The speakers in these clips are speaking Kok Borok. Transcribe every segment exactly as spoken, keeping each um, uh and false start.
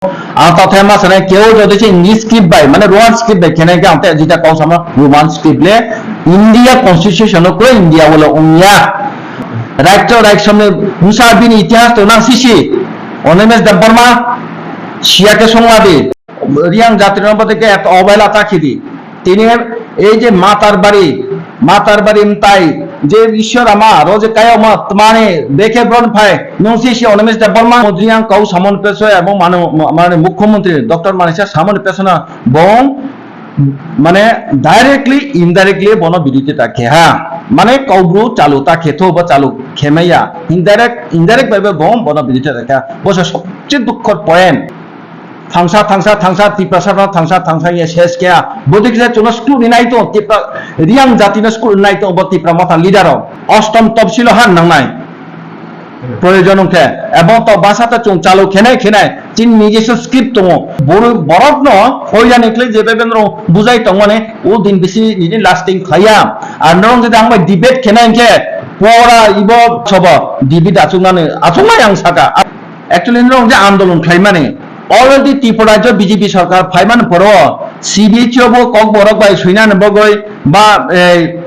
Ang tathai ma sanai keu jodi se English script bai, mane Roman script bai khenai khe ang te jita kau sama Roman script le India constitution no koi India wala ungya. Right to right samne busa bini itihas to nang sisi. Onimesh Debbarma siya ke songma di. Riang jatri no bade ke et obaila ta khidi. Tini ei je matar bari, matar bari mtai, je Ishwar ama, aro je kayama tmani, bekhe bron phai, nung si si Onimesh Debbarma, Modriang kau samon peso, ebong mano, mane Mukhyamantri, Doctor Manik Saha samon peso na, bong, mane directly, indirectly bono bidite ta khe ha. Mane kau bru chalu ta khe tho, bo chalu khe maya. Indirect, indirect bai bo bong bono bidite ta khe ha. Bo se sobche dukhor point. Thangsa, thangsa, thangsa, Tiprasa no thangsa, thangsa ye ses kya. Bodi kisa chuna school ni nai to, Tipra, Riang jati no school ni nai to, bo Tipra Motha leader o. Ostom topsilo han nang nai. Proyojon ong khe. Ebong to basa ta chung chalu khenai khenai. Chin nijesa script tongo. Boru, borok no, hoya ni khle je beben rong bujai tong mane, o din bisi nini lasting khaya. Ar norong jodi ang bai debate khenai khe, pora ibo sobo, debate achuk nani, achuk nai ang saka. Actually, norok je andolon khlaimani, already Tripura rajyo B J P sarkar phaimani poro C B H O bo Kokborok bai suinani bagwi ba, eh,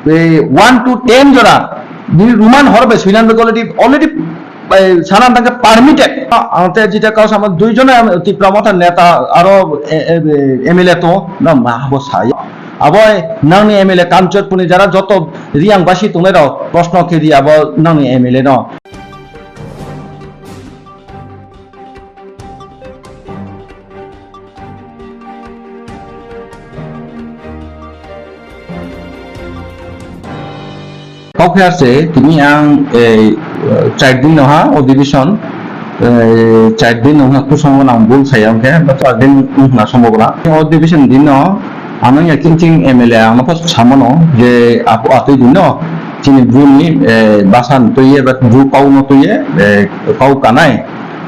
eh, one to ten jora, di Roman hor bai suinani bagwi already, already, eh, sana tangkhe permitted. Ang te jita kau sama dui jona Tipra Motha neta aro, eh, eh, M L A to, na ma bo sai. Abo nangni M L A Kamchorpurni jara joto Riang basi tongnai rok proshno khe di abo nangni M L A no. Kok khe ar se tini ang, eh, char din no ha o division, eh, char din no ha kusong ang bul saya ang khe, ba char din wng na sombo bra. O division din no ano ya king king M L A ang no pas samano je apu atui din no chini bru ni, eh, basa no tuye ba bru kau no tuye, eh, kau kanai.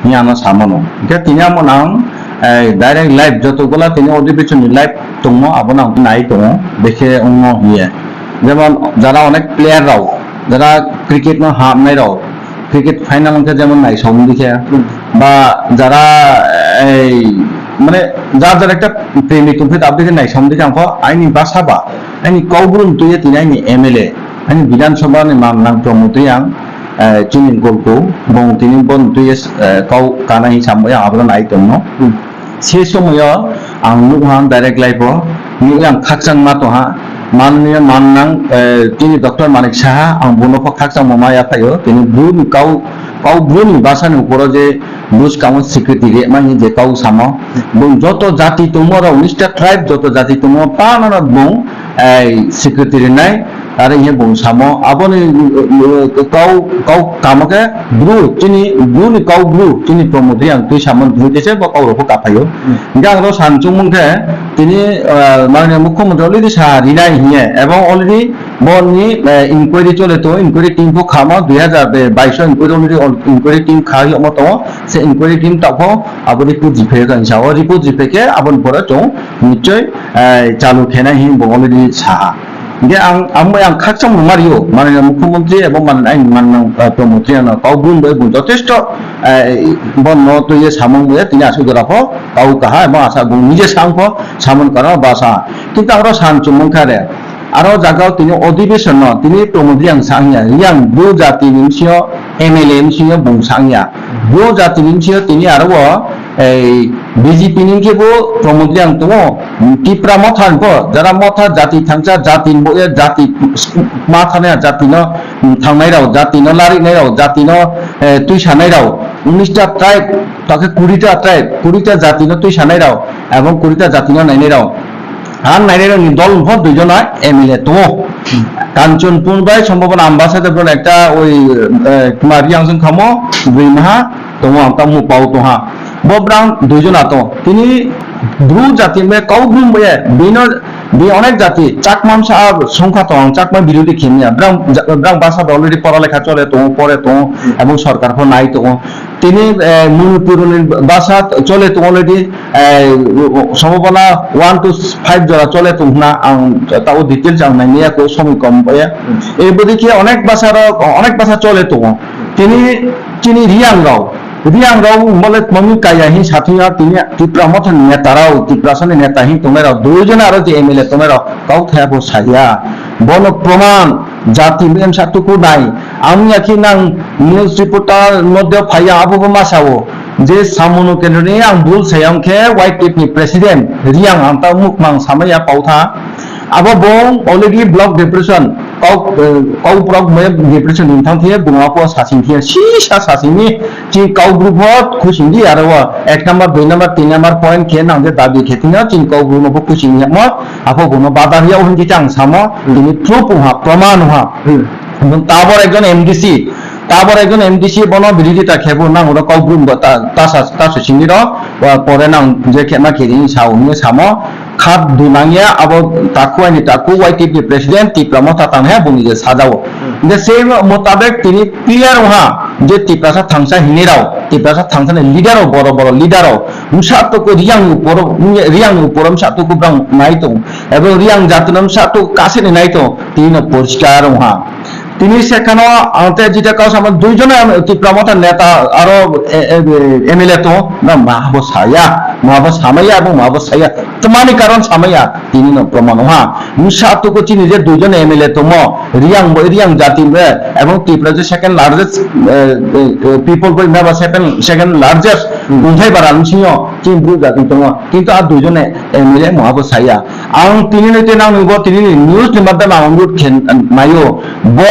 Hingye ano samano. Hingke tini amo nang, eh, direct live joto gola tini audio bichon ni live tongmo abono ang nai tongo. Bekhe wngmo hingye. Jemon jara onek player rok, jara cricket no hamnai rok, cricket final hingke jemon naisong dikhe. Hmm. Ba jara, eh, mane jar jar ekta premi tongkhe tabdikhe naisong dikhe angkho aini basa ba, aini kok brum tuye tini aini M L A, aini Bidhan Sabha ni man nang Pramod Reang. Eh, chini golko bong tini bon twi, eh, kau kana hi sambai ang abro nai tongno. Hmm. Se somoyo ang nukha direct live o, nukya ang khakchang ma tongha, manliya mannang, eh, chini Doctor Manik Saha, ang bono pho khakchang ma maya phaio, tini bru ni kau, kau bru ni basa ni ukoro je buskang o security re mani je kau samo, bong joto jati tongmo rok, Mister Tribe joto jati tongmo, panano bong, eh, security rinai, Are hiye bung samo, aboni, uh, uh, kau, kau kamo khe bru, chini, bru ni kau bru, chini Pramod Reang twi samo bru tese bo kau rokho kaphaio. Hmm. Hingke ang ro san chungmung khe, tini, uh, Mananiya Mukhyamantri already sa rinai hiye, ebong already boni, uh, inquiry chole to, inquiry team pho khamo, dui hazar bais o inquiry already, inquiry team kha hiyo mo tongo, se inquiry team tokho, abo report jiphe khe ang sao, report jiphe khe aboni pore chwng nichoi, uh, chalu khenai hin bo already saha. Hingke ang, ang bai ang khakchang no mario, manai mukhyamantri ebo man, ai man nang, eh, Pramod Reang no kau brum bai bung jotesto, eh, bon no twi ye samung bai tini asuk jora pho kau kaha ebo asa bung nije sang pho samung karo basa. Kintu aro san chumung kha re, aro jaga o tini odhibeshon no tini Pramod Reang sangya, yang bru jati ni sio M L A ni sio bung sangya, bru jati ni sio tini aro o ei B J P ni khe bo Pramod Reang tongo, Tipra Motha ni bo, jara Motha jati thangsa, jati ni bo ya, jati ma thangya, jati no, mm, thangnai rao, jati no larinai rao, jati no, eh, twi sanai rao, unis ta tribe, takhe kuri ta tribe, kuri ta jati no twi sanai rao, ebong kuri ta jati no nainai rao. Ang nainai rao ni dol pho dui jona M L A tongo. Kanchanpur bai sombhabona Ambasa de ekta oi, eh, kma Reang song khamo, bui maha, tongo ang tamo pao tongha. Bo brang dui jona tongo. Tini bru jati me kau brum boye, bino, bi onek jati, Chakma msa songkha tong, Chakma birodhi khemya. Brang ja-, brang basa already pora lekha chole tongo, pore tongo, ebong sorkar pho nai tongo. Tini, eh, Manipur ni basa chole tongo already, eh, sombhabona one to five jora chole tong hna ang tabo details ang nai ya ko somoi kom boye. E bodi khe onek basa rok, onek basa chole tongo. Tini, chini Reang rao, Riang rok mole mami kaya hin sathung ya tini Tipra Motha ni neta rok, Tiprasa ni neta hin tongnai rok, dui jon aro je M L A tongnai rok, kau thaya bo saya. Bono proman jati mem sa tuku nai. Ang ya ki nang news reporter modde phaya abo bo ma sao. Je Samono Kendro ni ang bul saya ang khe Y T F ni president Riang ang ta mukmang samaya pau tha. Abo bong already block depression, kau, eh, kau block me depression ni thang thiye bung apo sasing thiye, si sa sasing ni chini kau group hot khusing di aro wa ek number, dui number, tin number point khe nang je dabi khe thina chini kau group no bo khusing ya mo, apo bung no badar ya un di chang samo, ini proof ha, proman ha. Hmm. Bung tabor ekjon M D C, tabor ekjon M D C bono biridita khe bo nang oro kau group bo ta, ta sa, ta su sing di ro, wa pore nang je khe ma khe di sa un ni samo, khat dunangya abo taku ani taku Y T F ni president Tipra Motha tang he buni je sajao. Hmm. The same mutabek tini clear wngha je Tiprasa thangsa hini rao, Tiprasa thangsa ni leader rao, boro boro leader rao, msa tuku Riang ni upor, Riang ni upor msa tuku brang nai tong, ebong Riang jati no msa tuku kase ni nai tong, tini no poriskar wngha. Tini sekhano ang te jita kau sama dui jona Tipra Motha neta aro, e, e, M L A to na ma bo saya, ma bo samaya ebong ma bo saya. Tamani karon samaya tini no proman ha. Msa tuku chini je dui jona M L A tomo Riang bo Riang jati be ebong Tipra je second largest, e, e, e, people bo meba second, second largest Hmm. Kunthai bara msingo chini bru jati tongo. Kintu a dui jona M L A ma bo saya. Ang tini ni tenang ni bo tini ni news ni madam ang lut khen mayo. Bo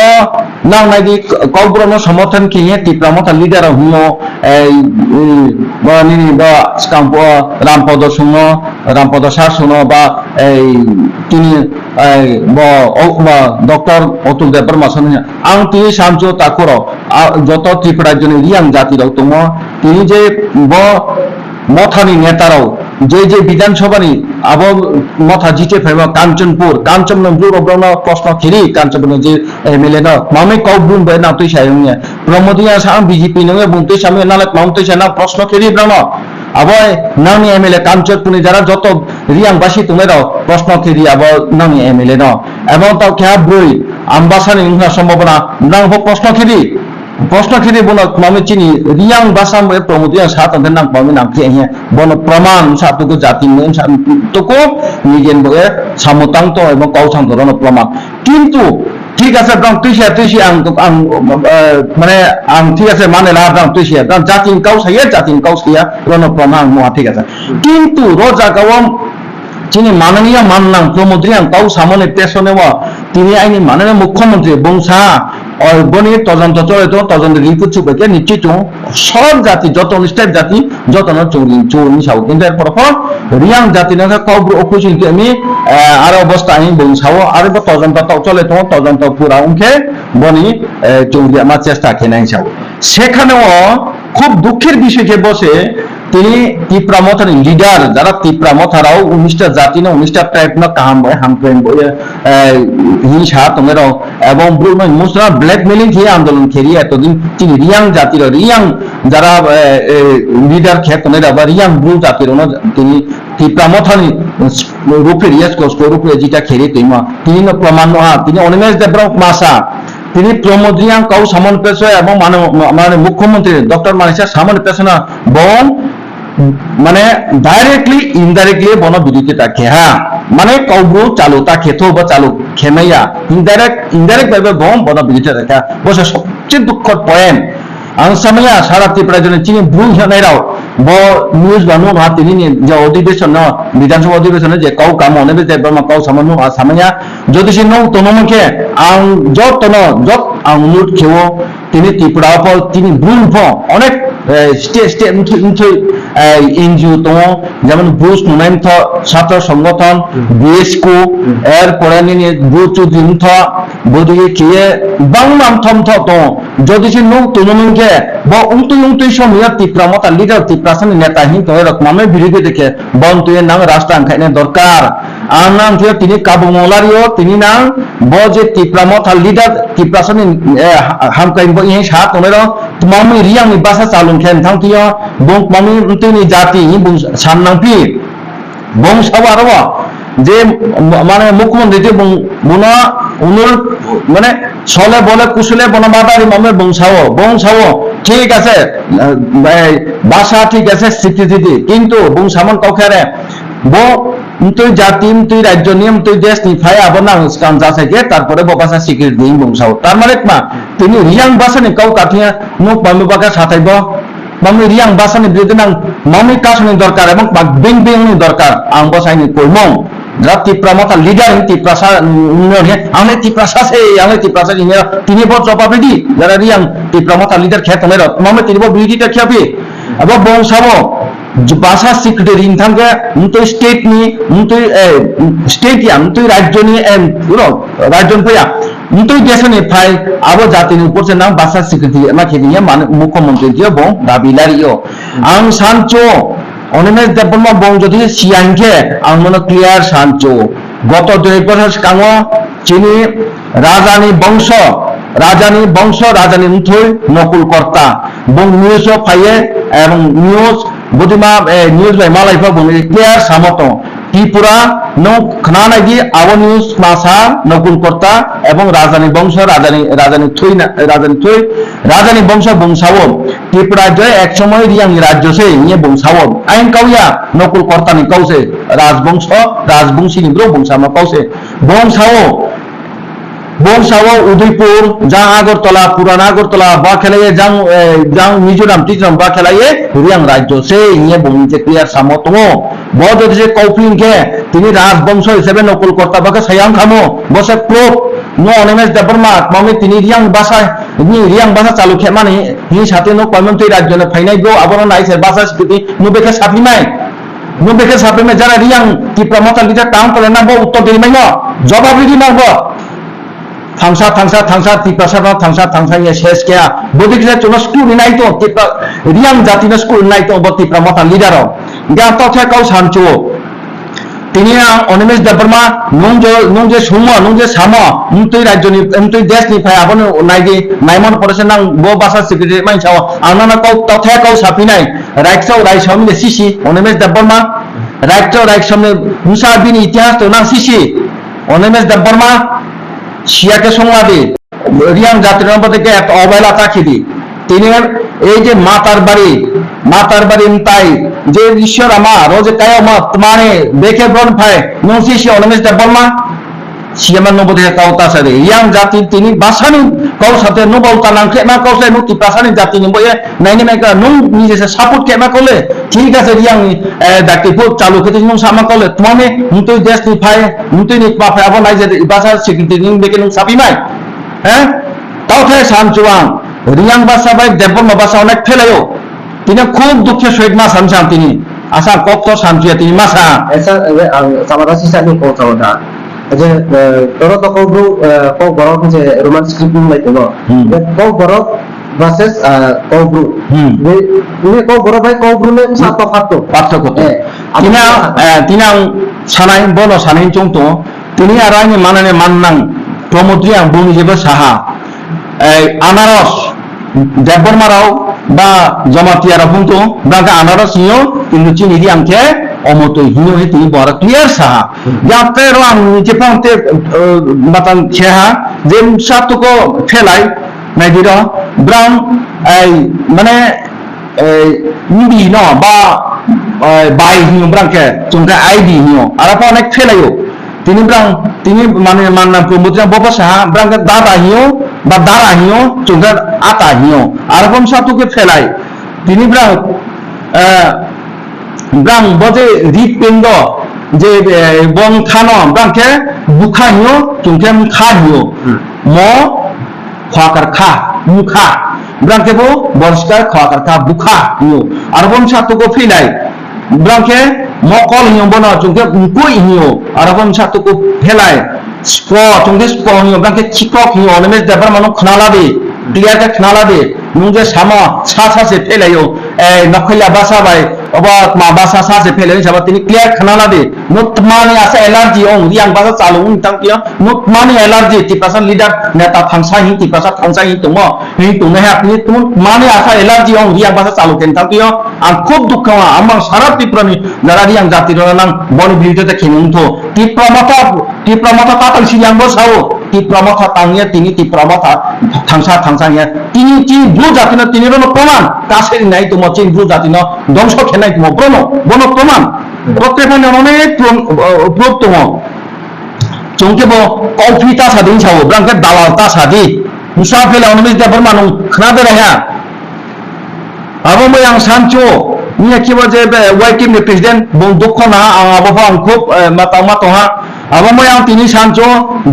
nang nai di Kokborok no somorthon khe ye Tipra Motha leader rok hwngo, ei, ei, bo nini bo swkang bo Rampodo Songno, Rampodo Sar Songno ba ei tini ei bo o, bo Doctor Atul Debbarma Songno ang tini samcho takuro, a, joto Tripura rajyoni Riang jati rok tongo, tini je bo Mothani netarok je je Bidhan Sabhani abo Motha jite phaima Kanchanpur, Kanchanpur borokno proshno khiri, Kanchanpurni je M L A no, mamwi kok bun bai nang twi sai wngya. Pramod Reang sa ang B J P nungya bun twi samya nalak mam twi sai nang proshno khiri brano. Abo nangni M L A Kanchanpurni jara joto Riang basi tongnai rok proshno khiri abo nangni M L A no. Abo tau kha bwrwi Ambasani wngkha sombhabona nang bo proshno khiri. Proshno khiri bono mami chini Riang basa mo Pramod Reang sa tongkhe nang mami nang khe he bono proman sa tuku jati mo sa tuku nigen bo e samutang to ebong kau thang dorono proman. Kintu thik ase brang tuisa tuisi ang, ang, eh, mane ang thik ase mane la brang tuisi brang jati kau saya jati kau saya rono proman mo thik ase. Kintu ro jaga o Chini mananiya mannang Pramod Reang kau samani pesone o tini aini mananiya mukhyamantri bungsa o boni todonto chole tongo, todonto report chubaikhe nichoi chwng sob jati joto ni state jati jotono chwng ring chwng ni sao. Kintu er porokho Reang jati nangkha kok bru opposition khe mi, eh, aro bosta aini bung sao aro bo todonto tok chole tongo, todonto pura wngkhe boni, eh, chwng riyama chesta khe nai sao. Sekhane o khub dukhir bisoi khe bose Tini Tipra Mothani leader, jara Tipra Motharao unista jatino, unista tribe no kaham bai hamkrai bai, eh, hinsa tongnai rok, ebong bru no emotional blackmailing khe andolon kheri etodin chini Reang jatiro, Reang jara, eh, eh, leader khe tongnai rok ba Reang bru jatiro no tini Tipra Mothani, eh, rupri yes kosko rupri jita kheri timo. Tini no proman no ha, tini Animesh Debbarma masa, tini Pramod Reang kau samon peso ebong mane, mane Mukhyamantri Doctor Manik Saha samon peso na Bo mane directly indirectly bono birodita khe ha. Mane kaubru chalu ta khe tho bo chalu khe maya. Indirect, indirect bai bo bono birodita khe ha. Bo se sobse dukkhor point. Ang samaya sara Tripura jone chini bru hwnai rao. Bo news ba nung ha tini ni je odhibeson no, Bidhan Sabha odhibeson no je kau kamo ne je bama kau sama nung ha samaya. Jodi se nung tono mangkhe ang jot tono, jot ang lut khewo. Tini Tripura pho, tini bru pho, onek, eh, state, state mthui, mthui, eh, N G O tongo, jemon bru nunai mtho, chhatro songothon, Hmm. B S Q, Hmm. er pore nini bru chudri mtho, bodigi kiye, bangma mtho mtho tongo. Jodi se nuk tunu mungke, bo ungtui ungtui somya Tripura motha leader Tripura sani neta hin tongo rok mamai biridi dekhe, bon tuye nang rasta angkhaine dorkar. Ang nang thuya tini kabung molario, tini nang bo je Tripura motha leader, Tripura sani, eh, ha-, hamkai bo ihin sa tongnai rok, twmangni Riangni basa chalung khe nthang thuya, bung twmangni mtwini jati hi bung san nangphi. Bung sabo aro bo, je m-, mane mukhyamantri je bung, bungno unul, mane sole bole kusule bono badari mame bung sao, bung sao, ঠিক আছে, আহ, এই ভাষা ঠিক আছে, স্বীকৃতি দি, কিন্তু bung samon kau khe re, bo mtwi jati, mtwi rajyo ni, mtwi desh ni phai abo nang skang jasai khe, tarpore bo basa স্বীকৃতি di bung sao. Tar mane tma, tini Riang basa ni kau kathia nuk mami baka sathai bo, mami Riang basa ni biruddhe nang mami kasoni dorkar ebong bak bing bing ni dorkar, ang bo saini koimong. Jara Tipra Motha leader ni Tiprasa, mm, mm, he, ang le Tiprasa se, ang le Tiprasa se, tini bo jobab ridi, jara Riang Tipra Motha leader khe tongnai rok, mami tini bo biruddhe ta khiya phi. Abo bung sao, basa secretary wng thang khe, mtwi state ni, mtwi, eh, state ya, mtwi rajyo ni, em, uro, rajyo ni phaya, mtwi desh ni phai, abo jati ni upor se nang basa secretary ma khe diya, mane mukhyamantri diya bung dabi lari yo. Ang sancho, Animesh Debbarma bung jodi siya hinkhe, ang mano clear sancho. Goto dui bosor swkango chini rajani bongso, rajani bongso, rajani mthoi Nokul Korta. Bung news o phaiye, ebong news, budima, eh, news bai malai pha bung clear samo tong. Tripura no khna nai di abo news masa Nokul Korta ebong rajani bongso, rajani, rajani thoi na, rajani thoi, rajani bongso bung sao. Tripura je ek somoy Riang ni rajyo se, hiye bung sao. Ain kauya, Nokul Korta ni kau se, rajbongso, rajbongsi ni bro bung samo kau se. Bung sao, bung sao Udaipur, jang Agartala, Puran Agartala, ba khelaiye jang, eh, jang Mizoram, Tizoram, ba khelaiye Riang rajyo se, hiye bung je clear samo tongo. Bo jodi je kauphi hinkhe, tini rajbongso hisabe Nokul Korta ba khe sayang khamo, bo se proof, no Animesh Debbarma, mami tini Riang basa, ni Riang basa chalu khemani, Hini sati no koimon twi rajyo no phainai bro, abono nai se basa sikiti no bekhe saphinai. No bekhe saphinai jara Riang Tipra Motha leader town kole na bo uttor diri mai no. Jobab ridi na bo. Thangsa, thangsa, thangsa, Tiprasa no thangsa, thangsa ye ses kya. Bodi kisa chuno school ni nai to, Tipra, Riang jati no school ni nai to, bo Tipra Motha leader o. Ga to khe kau sancho. Tini ang Animesh Debbarma, nung je, nung je sumo, nung je samo, mtwi rajyo ni, mtwi desh ni phai abono nai di, naimon pore se nang bo basa secretary mai sao, ang nana kau, tothe kau sapinai, raiksa rai sami de sisi, Animesh Debbarma, raiksa rai sami, musa bini itihas to nang sisi, Animesh Debbarma, siya ke songla di. Riang jatri no bode ke obela ta khidi. Tini ei je matar bari, matar bari mtai, je Ishwar ama, ro je kaya ma, tmani, beke bron phai, nung si si Animesh Debbarma, siya man no bode kau ta sari. Riang jatri tini basani kau sate no bau ta nang khe ma kau se no Tiprasani jatri ni boye, naini mai ka nung ni je support khe ma kau le, thik ase Riang ni, eh, dakti phu chalu khe nung sama kau le, tmani, mtui desh ni phai, mtui ni kma phai abo nai je basa secretary ni beke nung sapi mai. He? Tao the sam chuang. Riang basa bai Debbarma basa onek phelaio. Tini khub dukhe sohit ma sam sam tini. Asa kok to sam chuya tini masa. Esa, eh, ang samada sisa ni kok samada. Aje, eh, toro to kok bru, eh, kok borok je Roman script ni lai timo. Hmm. Je kok borok versus, eh, kok bru. Hmm. Ni, ni kok borok bai kok bru le sa to khat to. Pathok to. Eh, tini ang, eh, tini ang sanai bono sanai chong to. Tini aro ani manani mannang Pramod Reang boni jeba saha, ei, anaros, Debbarma rao ba Jamatia rao phung tongo, bangkha anaros hino, kintu chini Reang khe omotoi hino hi tini bora clear saha. Yapte ro ang ni je phang te, eh, matang khe ha, je sa tuko phelai, nai di ro, brang, ei, mane, eh, mbi no ba, eh, bai hino brang khe, chungkha I D hino, aro pa onek phelaio. Tini brang, tini mane manna Pramod Reang bobo saha, brang khe dada hino, ba dara hino, chungkha ata hino. Aro pa msa tuke phelai. Tini brang, eh, brang bo je rip pendo, je, eh, bong thano, brang khe bukha hino, chungkha mkha hino. Hmm. Mo, Khwakar kha, mkha. Brang khe bo boriskar khwakar kha, bukha hino. Aro bo msa tuko phinai. Brang khe mokol hino bono, chungkhe mkui hino. Aro bo msa tuko phelai. Spo, chungkhe spo hino, brang khe chikok hino. Animesh Debbarma no khnala di. Clear khe khnala di. Nung je samo, sa sa se phelaio. Eh, nokholia basa bai. Obo ma basa sa se phelaio, sabo tini clear khnala di. No tmani asa allergy ong, Reang basa chalu ong tang kio. No tmani allergy, Tiprasa leader, neta thangsa hin, Tiprasa thangsa hin tongo, hin tongnai ha, tini tmani asa allergy ong, Reang basa chalu khen tang kio. Ang khub dukha wa, amang sara Tripura ni jara Reang jati rona nang, boni biruddhe te khen ung tho. Tipra Motha, Tipra Motha tatang si yang bo sao. Tipra Motha tangya, tini Tipra Motha thangsa, thangsa ya. Tini, tini Bru jatino tini bono proman. Kaseri nai tongmo, tini Bru jatino dongso khenai tongmo, bono, bono proman. Prote phano onek prom-, eh, proof tongo. Chwng khe bo kauphi ta sadi sao, bwrang khe dalal ta sadi. Musa phela ono mis da borma nung khna de raiha. Abo moi ang sancho, niya kiba je be Y T F ni president, bong dukho na, ang abo pha ang khub, eh, matang matong ha. Abo moi ang tini sancho,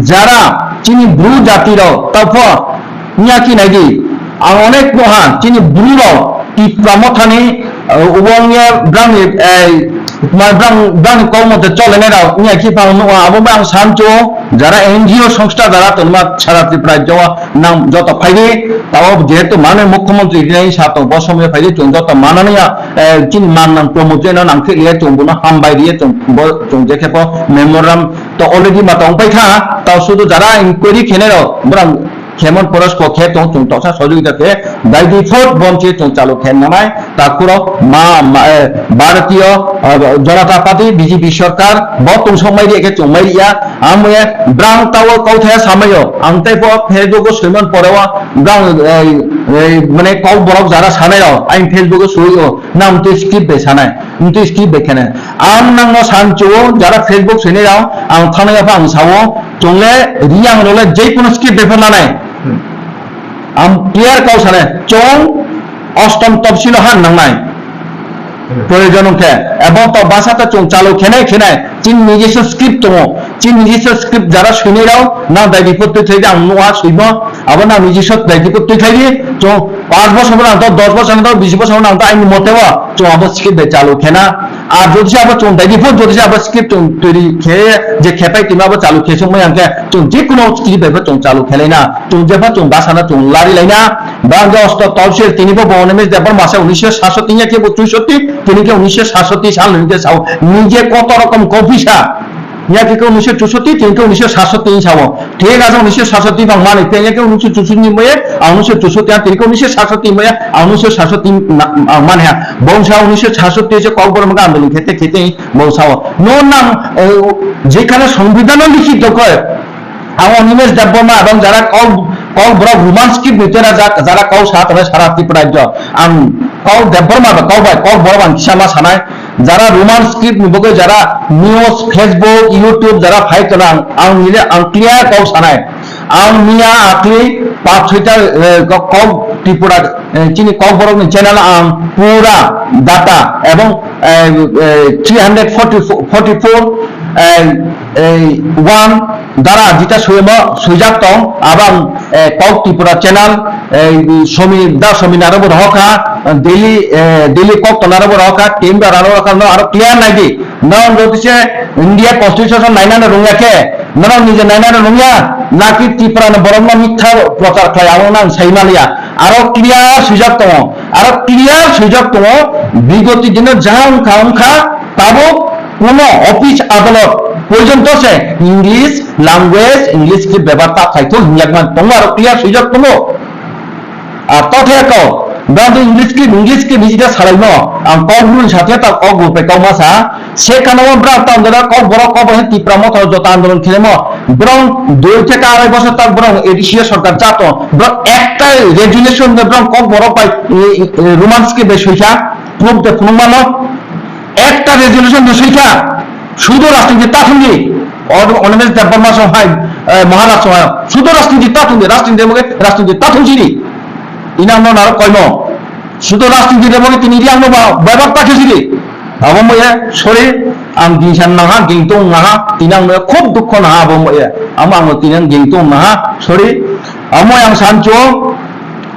jara, chini Bru jati rok, tao pho, niya ki nai di. Ang onek no ha, chini Bru rok, Tipra Mothani, eh, ubong ya, brang ni, eh, ma brang, brang ni kok mote chole nai rok, niya ki pha no, abo moi ang sancho, jara N G O songstha jara tonma, sara Tripura rajyo, nang joto phaidi, tao jehetu mane mukhyamantri hinwi sa tong, bo somoi phaidi chwng joto manani ya, eh, chini man nang promote no nang khe liya chwng bono hambai riya chwng bo chwng je khe bo memorandum to already ma tong pai kha, tao sudu jara inquiry khenai rok borang khemon poros ko khe tong chwng toksa sojogita khe by default bomse chwng chalu khe nanai. Takhuro ma, ma, eh, Bharatiya, eh, Janata Party, B J P sarkar, bo tungsok mai riya khe chwng mai riya. Amo ye brang tao kauthaya samayo. Ang tei bo Facebook o soiman pore o brang, eh, eh, mane kok borok jara sanai rok. Ang Facebook o soi o. Nang twi script bai sanai. Twi script bai khenai. Ang nang no san chuo jara Facebook soinai rok. Ang thanai apha ang sao. Chwngle riyang role jei kono script bai pha nanai. Ang clear kau sane, chwng ostom topsilo han nangnai. Proyojon wngkhe, ebong to basa to chwng chalu khenai khenai, chini nijiswa script tongo, chini nijiswa script jara swinai rok, nang dai report twi khlai di, ang nuha swimo, abo nang nijiswa dai report twi khlai di, chwng paanch bosor nang to, dos bosor nang to, bis bosor nang to, aini mote o, chwng abo script bai chalu khena. Ar jodi se abo chwng dai report, jodi se abo script chwng twi khe, je khepai timo abo chalu khe songmai ang khe, chwng je kono script bai bo chwng chalu khelai na. Chwng jepha chwng basa no chwng lari laina, bang je osto tolsel tini bo bo Animesh Debbarma se unisho satsoti ya khe bo chuisoti, tini khe unisho satsoti sal ni khe sao, nije koto rokom kopisa. Ya khe khe unisho chuisoti, tini khe unisho satsoti ni sao. Thik ase unisho satsoti bang mani, tei ya khe unisho chuisoti ni moye, ang unisho chuisoti, tini khe unisho satsoti moye, ang unisho satsoti na, ang mani ha. Bongsa unisho satsoti se Kokborok andolon khete khete bong sao. No nang, eh, jekhane songbidhano likhito khe, Abo Animesh Debbarma ebong jara kok, kok borok Roman script ni tera jak, jara kok sa tongnai sara Tripura rajyo. Ang kok Debbarma ba kok bai, kok borok ang kisa ma sanai. Jara Roman script ni bagwi jara news, Facebook, YouTube jara phai tongo ang, ang nile ang clear kok sanai. Ang miya akli path soita, eh, kok, kok Tripura, eh, chini kok borok ni channel ang pura data ebong, eh, eh, three hundred forty-four, forty-four, eh, eh, one dara jita suyemo swijak tong, abang, eh, kok Tripura channel, eh, somi da somi naro bo rohokha, daily, eh, daily kok tonaro bo rohokha, team da rano rohokha, no aro clear nai di. No jodi se India constitution nainano rungya khe, no nije nainano rungya, naki Tripura no borok no mitha prochar khlai, abo nang sai maliya. Aro clear swijak tongo, aro clear swijak tongo, bigoti dino jang wngkha wngkha, tabuk kuno office adalot porjonto se English language, English script bebhar ta khaitho hinjakma tongo, aro clear swijak tongo. Ar tothe ko, bang English script, English script hijita salaimo, ang kok bru ni sathe ta kok bru pe kok masa, se kana o bra ta andara kok borok kok bai Tipra Motha joto andolon khelemo, borok dui theke arai bosor tak borok A D C A sorkar jato, borok ekta resolution de borok kok borok bai, e, e, Roman script bai soikha, proof de phunukmano, ekta resolution de soikha, sudo rajniti ta thangdi, Or-, Animesh Debbarma song hai, eh, Maharaj song hai, sudo rajniti ta thangdi, rajniti de moge, rajniti ta thang sidi. Ina no naro koimo, sudo rajniti de moge tini riang no ba, bai bak ta khe sidi. Abo moye, sorry, ang gingsan naha, gingtong naha, tini ang no khub dukho naha abo moye. Amo ang tini ang gingtong naha, sorry. Amo ang sancho,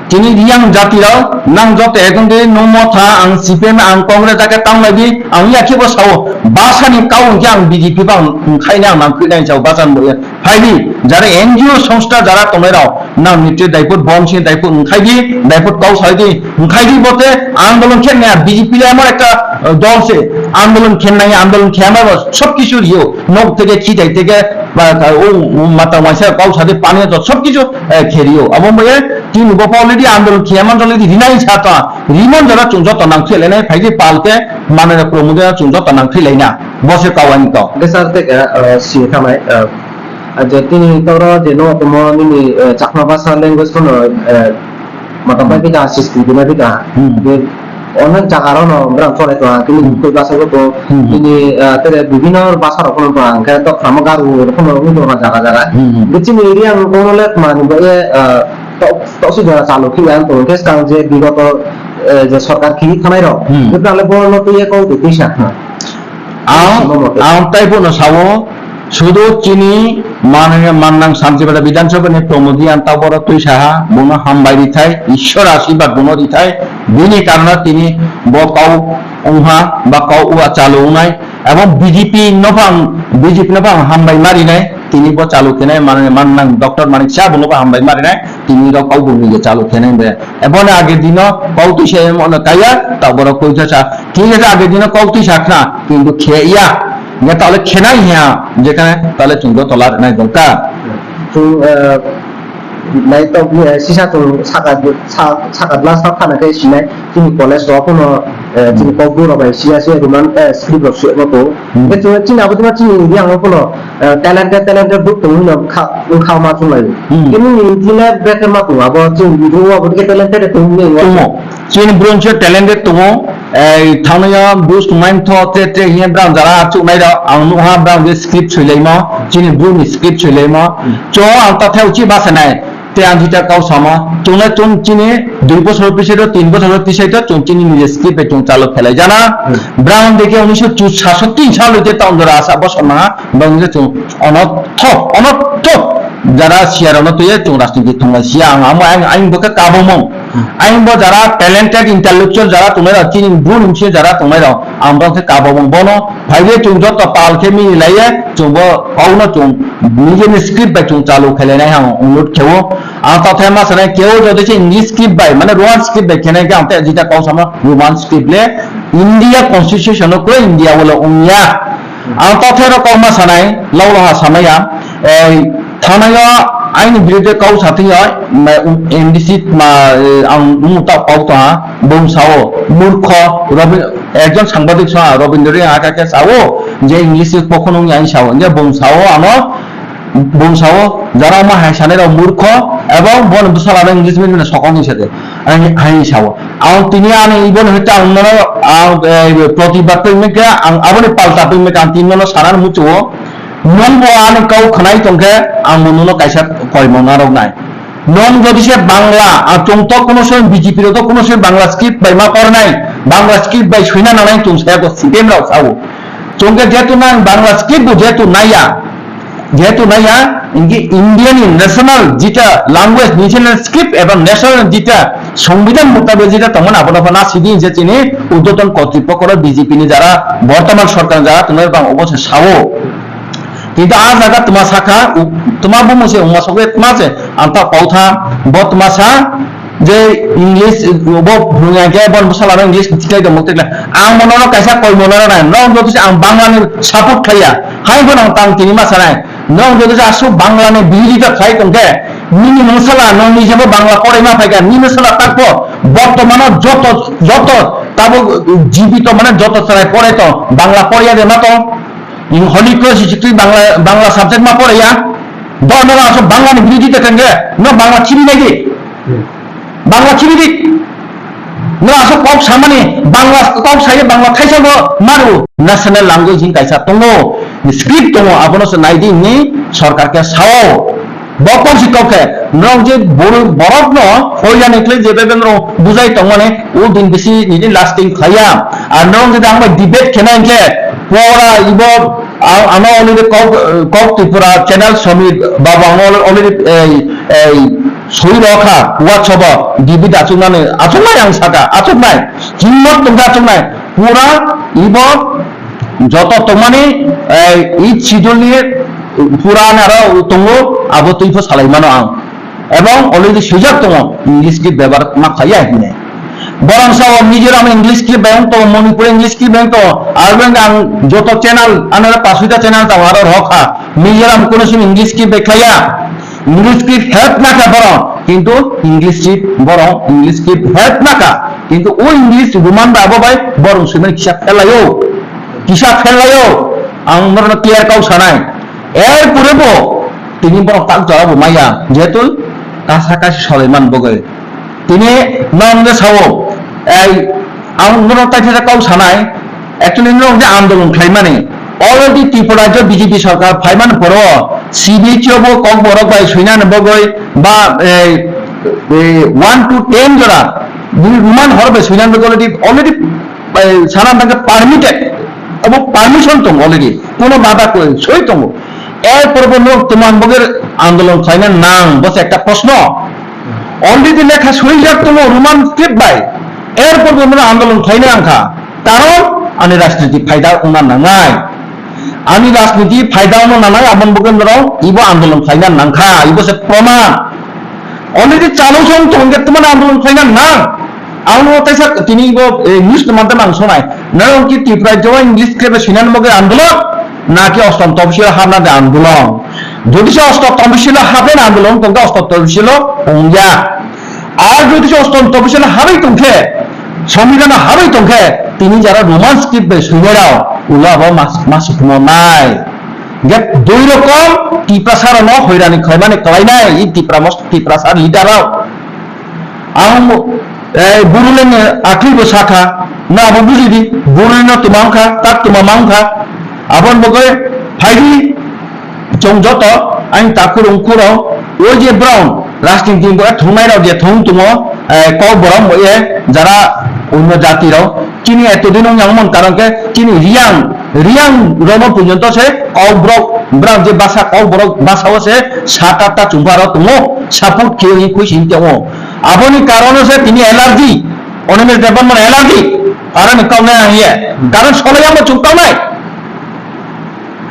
Chini riyang jati rok, nang joto ekdom de no motha, ang C P M, ang Congress ake tang lai di, ang ya khe bo sao, basa ni kau hwnkhe ang B J P bang khai ni ang nang kwi nai sao, basa ni bo ya. Phai di, jara N G O songstha jara tongnai rok, nang ni te daipot bom se daipot wngkhai di, daipot kau sai di, wngkhai di bote, andolon khe nai B J P le amar ekta, eh, dol se, andolon khe nai, andolon khe amar sob kisu rio, nok theke, khitai theke, ba, o, o, mata waisa kau sa di, pani to sob kisu, eh, khe rio. Abo mo ye, Tini bo already andolon khe man already rinai sa ta, rimon jora chwng joto nang thwi lainai, phaidi pal khe manai rok promo de chwng joto nang thwi laina, bo se kawani to. Hwnkhe sir, tei, uh, uh, si thangnai, uh, Je tini toro je no komo nini, eh, Chakma basa language kono, eh, mata bai bika system bina bika. Hmm. Je onek jaga ro no bra chole to ha, tini Hmm. koi basa ko to, Hmm. tini, eh, tere bibino basa ro kono to ha, ke to khamo garu ro kono ro kono jaga jaga. Hmm. Je tini area no kono le mani bo ye, eh, to, to si jora chalu ki an to ke skang je bigoto, eh, je sorkar ki thanai ro. Hmm. Je tale bo no to ye ko de tisa. Ang, ang taibo no sao, sudu chini manang, mannang Santipada Bidhan Sabha ni Pramod Reang ta borok twi saha, bono hambai rithai, Ishwar ashirbad bono rithai, bini karona tini bo kau wngha, ba kau ua chalu wngnai, abo B J P no phang, B J P no phang hambai marinai, tini bo chalu khenai manang, mannang Doctor Manik Saha bono bo hambai marinai, tini rok kau bumni je chalu khenai be. Ebo na age dino kau twi se mo na kaya, ta borok koi sa sa. Thik ase, age dino kok twi sakha, kintu khe ya. Hingkhe tale khenai hiya, jekhane tale chwng joto la rwnai jongka. Chwng, eh, nai tok, eh, sisa chwng saka, sa-, saka glass ta phana khe sinai, chini college rok phano, eh, chini kok buro bai siya se Roman, eh, script rok suyakma tongo. Hmm. Hingkhe chwng chini abo chini India ang phano, eh, talented, talented buk tongo hino kha, wngkha ma chwng lai. Hmm. Khe nini India le brekhe ma tongo, abo chwng buk abo khe talented tongo. Tongo. Chini bwrwi se talented tongo, eh, thangnaio bus tongmani tho tre tre hiya brang jara achuknai rok, ang nukha brang je script soilaima, chini bwrwi ni script soilaima, Hmm. cho ang ta thai uchi basa nai, te ang jita kau sama, chwngno chwng chini dui bosor pisaito, tin bosor pisaito, chwng chini nije script bai chwng chalo khelai jana, Hmm. brang deke unisho chusasoti salo je ta ondora asa bosor naha, Bang je chwng onotthok, onotthok jara siya rokno twiwi chwng rajniti thwnglaisiya ang, amo ang, ang bwkha kabomung. Ang bo jara talented intellectual jara tongnai rok, chini bru ni bisingo jara tongnai rok, ang bo khe kabomung. Bono phaiwi chwng joto pal khe mili laiya, chwng bo kokno chwng nijeni script bai chwng chalu khlainai ang onurod khewo. Ang tathai ma sanai keo jodi se English script bai, mane Roman script bai khenai khe ang tei jita kok sama Roman script le India constitution no kre India wala ongya. Ang tathai rok kokma sanai, lawlaha samaya, eh, thanaio aini birude kau sathwio, ma, M D C ma, eh, ang nungta kau ta, bung sao, murkho, Robin-, ekjon sangbadik sa, Robindra Reang aka ke sao, je English ni kokno ngi ang sao, je bung sao ano, bung sao, jara ma hai sanai rok murkho, ebong bon bwsala no English medium na sokong ni sade, ang hai sao. Ang tini ani ibon hita ang nono, ang, eh, protibad pemika, ang aboni palta pemika, ang tini nono sana muchuo. Nwng bo ani kau khwnai tongkhe, ang bo nono kaisa koimona rok nai. Nwng jodi se Bangla, ang chwng to kuno soy B J P rok to kuno soy Bangla script bai ma pornai, Bangla script bai soina nanai chwng saya ko C P M rok sao. Chwng khe jehetu nang Bangla script bo jehetu naiya, jehetu naiya, ingi India ni national jita language, national script eba national jita songbidan mutabek jita tongmani abono phano sidi je chini urdhotton kotripokko rok B J P ni jara bortoman sorkar jara tongnai bang obo se sao. Kintu a jaga tma sakha, u-, tma bumung se wngma sokle tma se ang ta pautha, bo tma sa je English, bo bumung ya ke bon bwsala no English tikai tongmo tikla. Ang mono no kaisa koi mono no nai, no joto se ang Bangla ni support khaiya. Hai bo nang tang tini ma sanai. No joto se asu Bangla ni biridita khai tongke. Nini mungsala no ni jebo Bangla porai ma phaika, nini sala takpo. Bortomano joto, joto tabo jibito mane joto sarai porai to Bangla porai de ma to. Holy Cross history Bangla, Bangla subject ma poraiya. Bo no asuk Bangla ni biridita kangge, no Bangla chibi nai di. Bangla chibi di. No asuk kok samani Bangla kok saya Bangla thaisa bo maru. National language hin kaisa tongo. Script tongo, abono se nai di ni sorkar ke sao. Bo kok si kok ke, no je bor-, borok no hoya ni kle je bebe no bujai tongmani, o din bisi nini lasting khaya. Ar no je dang bai debate khena ke, pora ibo Ang, ano already kok, kok Tripura channel Samir Babu, ano already, ei, ei, soi rokha, WhatsApp o, D B achuknani, achuknai ang saka, achuknai, himmot tongkha achuknai, pura ibo joto tongmani, ei, eighth schedule ni pura naro tongo, abo twi pho salai mano ang. Ebong already swijak tongo, English script bebohar ma khaiya hinwi. Borok sao Mizoram English script bai wng tongo, Manipur English script bai wng tongo, aro wng ang joto channel, ano pasoita channel tongo, aro rok ha. Mizoram kuno simi English script bai khaiya. English script help nakha borok, kintu English script borok, English script help nakha. Kintu o English Roman bai abo bai borok swimani kisa phelaio. Kisa phelaio. Ang norokno clear kau sanai. Er pore bo Tini borok tak jora bo maya, jehetu kasa kasi solai man bogoi. Tini nong de sao, ei, ang norok tai thajak kau sanai, actually norok je andolon khlaimani, already Tripura rajyo B J P sarkar phaimani poro C B H O bo Kokborok bai suinani bogoi ba, ei, ei, one to ten jora, bini Roman hor bai suinani bogoi already, already, ei, sana tangkhe permitted, abo permission tongo already, kono bada koi soi tongo. Er porbo norok tongman bogoi andolon khlaina nang, bo se ekta proshno. Already lekha swijak tongo Roman script bai. Er porbo norok andolon khlaina nangkha. Karon ani rajniti phaida wngna nangnai. Ani rajniti phaida wngna nangnai, aboni bogoi norok ibo andolon khlaina nangkha. Ibo se proman. Already chalo song tongkhe tongmani andolon khlaina nang. Ang no kaisa tini bo, eh, news no mantama ang sonai. Nang ki Tripura jo English khe be sinan mo ke andolon, na ki ostom topsil hapna de andolon. Jodi se ostom topsil hapen andolon, tongkhe ostom topsil ongya. Ar jodi se ostom topsil habai tongkhe, sombidhan habai tongkhe, tini jara Roman script be suinai rao, ulo abo mas, mas humo nai. Ge dui rokom Tiprasa rao no hoirani khlaimani khlainai, i Tipra mos, Tiprasa leader rao. Ang, eh, Boroleng ni atwi bo sakha, na abo buji di, Boroleng no tuma wngkha, tak tuma ma wngkha, aboni bagwi phaidi chwng joto ani takhurung khurung, o je borok rajniti bo thungnai rok je thung tongo, eh, kok borok bo ye jara onno jati rok, chini etodin wng yang mon karon khe chini Riyang, Riyang rok no porjonto se kok borok, borok je basa kok borok basa o se sat atta chumpa rok tongo, support khe wi khuisin tongo. Aboni karono se tini allergy, Animesh Debbarma allergy, karon ni kok nai ang ye, karon solai ang bo chuk tong nai.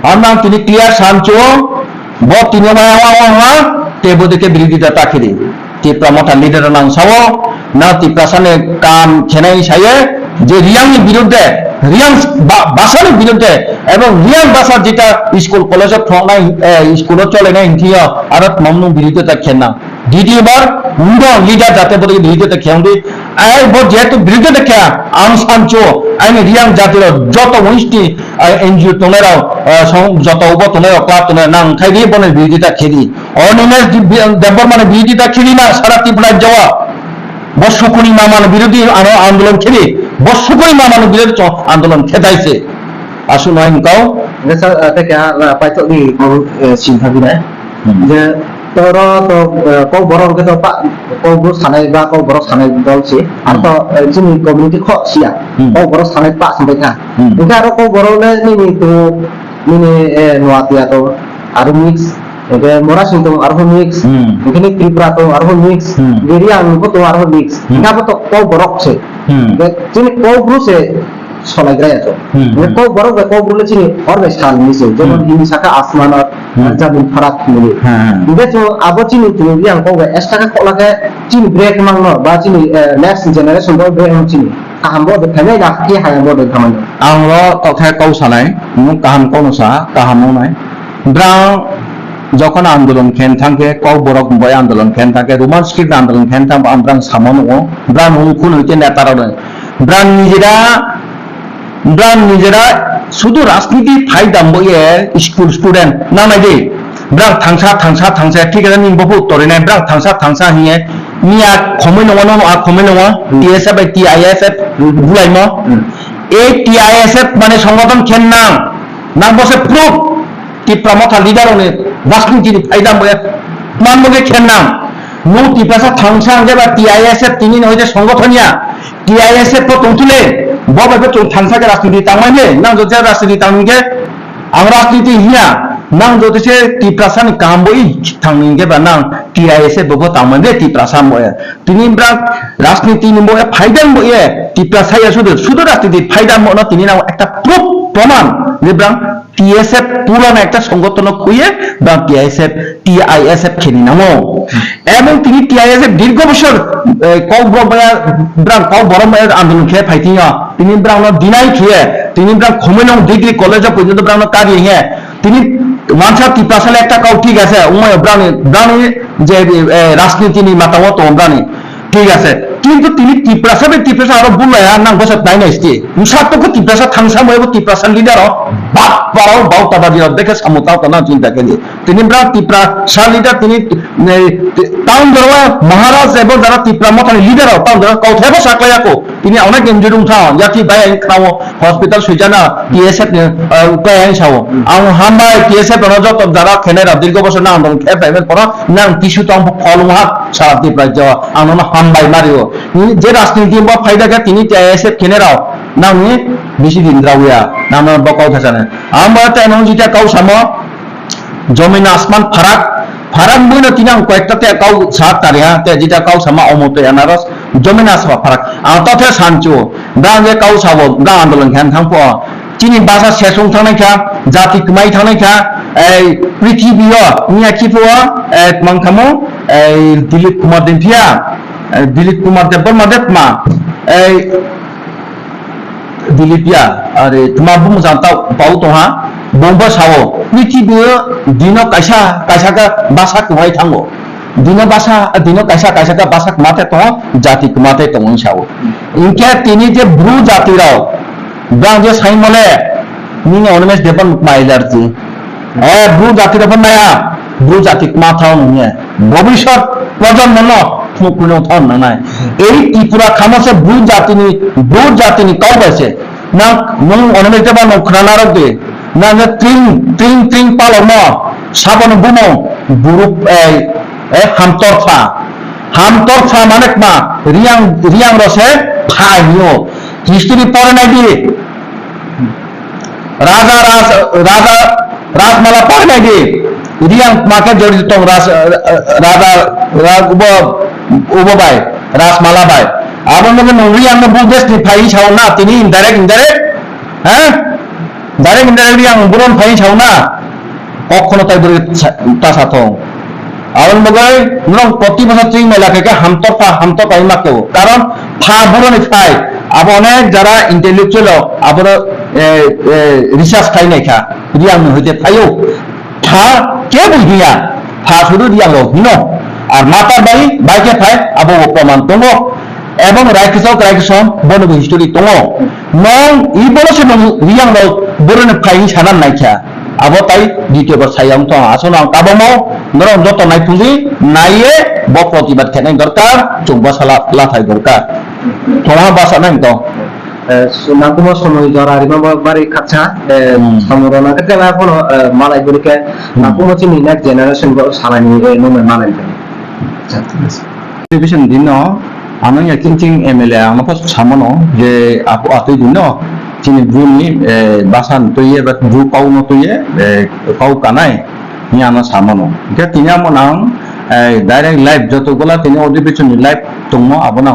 Ang nang tini clear san chuo, bo tini waya wa wa wa, te bo dike birodita ta khiri. Tipra Motha leader nang sao, na Tiprasa ni kam khenai saye, je Riyang ni birudde, Riyang ba-, basa ni birudde, ebong Riyang basa jeta school college o thongnai, eh, school o cholenai hingthiyo, aro mamnung birodita khenna. Didi bar, undo leader jate bodo birodita kheyang di. Ai bo jehetu birodita kheya, ang sancho, aini Riyang jati rok joto wngsti, ai N G O tongnai rok, eh, song joto ubo tongnai rok, club tongnai rok, nang khai di bono birodita khedi. O Nilesh Deb-, Debbarma ni birodita khedi na sara Tripura jawa. Bo sukuni mama ni birodhi ano andolon khedi. Bo sukuni mama ni birodhi cho andolon khedai se. Asu noi kau. Nesa, eh, teka, eh, paito ni kau, eh, singha binai. Hmm. Je toro to, eh, kok borok hwnkhe to pa-, kok bru sanai ba kok borok sanai dol se. Ar to, eh, chini community kho siya. Hmm. Kok borok sanai pa sampai kha. Hmm. Hwnkhe aro kok borok le nini to, nini, eh, Noatia to aro mix, hwnkhe Morasing to aro mix, Hmm. hwnkhe ni Tripura to aro mix, Hmm. Beriang bo to aro mix. Hmm. Hwnkhe abo to kok borok se. Hmm. Hwnkhe chini kok bru se solaigraya to. Hmm. Hwnkhe kok borok bai kok bru le chini hor bai sal ni se. Jemon Hmm. hini saka asman ar Hmm. jamin farak hinwi. Hmm. Hwnkhe chwng abo chini chwng yang kok bai extra khe khokla khe chini break mangno ba chini, eh, next generation bo break mangno chini. Kaham bo de thainai na khe haya bo de thainai. Ang ro tokhe kok sanai, mung kaham kokno sa, kaham wngnai. Brang jokhon andolon khen thangkhe, kok borok bai andolon khen thangkhe, Roman script andolon khen thangkhe, ang brang samo nungo. Brang nung khun hwnkhe neta rok. Brang nijera Brang nijera sudu rajniti phai dambo ye school student nangnai de. Brang thangsa, thangsa, thangsa, thik ase, nini bobo torinai, brang thangsa, thangsa hiye, ni a khomoi nongo, nono a khomoi nongo, Hmm. T S F bai T I S F Hmm. bulaimo. Hmm. E T I S F mane songothon khen nang, nang bo se proof. Tipra Motha leader rokni rajniti ni phaida mo man mo khe khen nang. Nung Tiprasa thangsa hwnkhe ba T I S F tini ni hoite songothon ya. T I S F bo tong thule, bo bai bo chwng thangsa khe rajniti tangmai le, nang jothe rajniti tang hwnkhe ang rajniti hiya, nang jothe se Tiprasa ni kaham bo i thang hwnkhe ba nang T I S F bo bo tangmai le Tiprasa mo ya. Tini bwrang rajniti ni bo ya phaida bo ye Tiprasa ya sudu, sudu rajniti phaida mo no tini nang ekta proof proman je bwrang T S F purana ekta songothon no khuye, ba T S F, T I S F kheni nango. Ebong tini T I S F dirgo bosor, eh, kok borok baya, bwrang kok borok baya andolon khe phai tini, tini bwrang no deny khe, tini bwrang khomoi no degree college o poito bwrang no kari he, tini wansa Tiprasa le ekta kok thik ase, umai bwrang ni, bwrang ni je, eh, rajniti ni mata o tongo bwrang ni. Thik ase. T Kintu tini Tiprasa bai Tiprasa aro bulaya nang bwsa nai nai sti. Msa to ko Tiprasa thangsa mo ebo Tiprasa leader o. Bap parao bau tabadi rok dekhe samu tao tana chinta khe di. Tini bra Tiprasa leader tini, eh, town jora Maharaj ebo jara Tipra mothani leader o town jora kau thebo saklaya ko. Tini onek injury wngkha, yati bai ang khao hospital swijana T S F ni, eh, ukai ang sao. Ang hambai T S F no joto jara khenai rok dirgo bosor na ang dong khe bai men poro nang tisu tong pholung ha sara Tiprasa jao. Ang no hambai mario. Ni je rajniti bo phaida khe tini T S F khenai rok nang ni bisi din rauya. Nang no bokol thasane. Ang ba te nang jita kau samo. Jomin asman pharak, pharak buino tini ang koyekta te kau sak tari ha, te jita kau sama omo tei anaros, jomin asman pharak. Ang to the sanchu, da ang je kau sabo, da andolon khan thang po. Chini basa sesung thangnai kha, jati kwmai thangnai kha, ei prithibi o, miya kipu o, ei mangkhamo, ei Dilip Kumar Dempia, ei Dilip Kumar Debbarma Debma, ei Dilipia, are tma bumung jang tau pau tongha, bumba sao, prithibi dino kaisa, kaisa ka basa kwmai thango. Dino basa, dino kaisa, kaisa ka basa kwmate tongo, jati kwmate tongo sao. Inkhe tini je bru jati rok, bang je saimole, nini onomes depan mailar ji. Eh, bru jati rok maya, bru jati kma thao nungya. Bobisot projonmo no, khunu khunu thao nangnai. Ei Tripura khamo se bru jatini, bru jatini kau bai se. Nang, nung onomes deba nung khna narok de. Nang tring, tring, tring palok no, sabon bumo, buru, eh, eh, hamtor pha. Hamtor pha mane kma, riang, riang ro se pha hio. History pore nai di. Raja Ras, Raja Rasmala pore nai di. Riang make jori tong Ras, Raja, Ra-, ubo, ubo bai, Rasmala bai. Abo nunggu nung riang no bu des ni phai sao na, tini indirect, indirect, ha? Direct, indirect riang buron phai sao na. Kok khono tai bwrwi sa-, ta sa thong. Aboni bagwi norok proti bosor chwng mela khe khe hamtok pha, hamtok pai ma khe o. Karon pha boroni phai, abo onek jara intellectual rok abono, eh, eh, research khai nai kha, riang ni hoite phai o. Pha kebo hiya, pha sudu riang rok hino. Ar matar bai, bai khe phai, abo bo proman tongo. Ebong Raikisok, Raikisong, bono bo history tongo. Nong, i bono se nong riang rok boroni phai hi sana nai kha. Abo tai ditiyo bar sayang tong, aswk nang kabamo, norok joto nai phungdi, naiye, bo protibad khenai dorkar, chwng bwsa la-, lathai dorkar. Thoma basa nang tong. Eh, su-, nangkukma somoi jora rima bo bari khaksa, eh, hmm, samung rok nangkhe tela phano, eh, malai bwrwi khe, hmm, nangkukma chini next generation bo salaini, eh, nungmai malai khe. Television dino, ano ya ching ching M L A ano phano samano je apo atwi dino, chini bru ni, eh, basa no twiye, ba bru kau no twiye, eh, kau kanai, ni ano samano. Hingke tini amo nang, eh, direct live joto gola tini audio bichon ni live tongmo abo nang.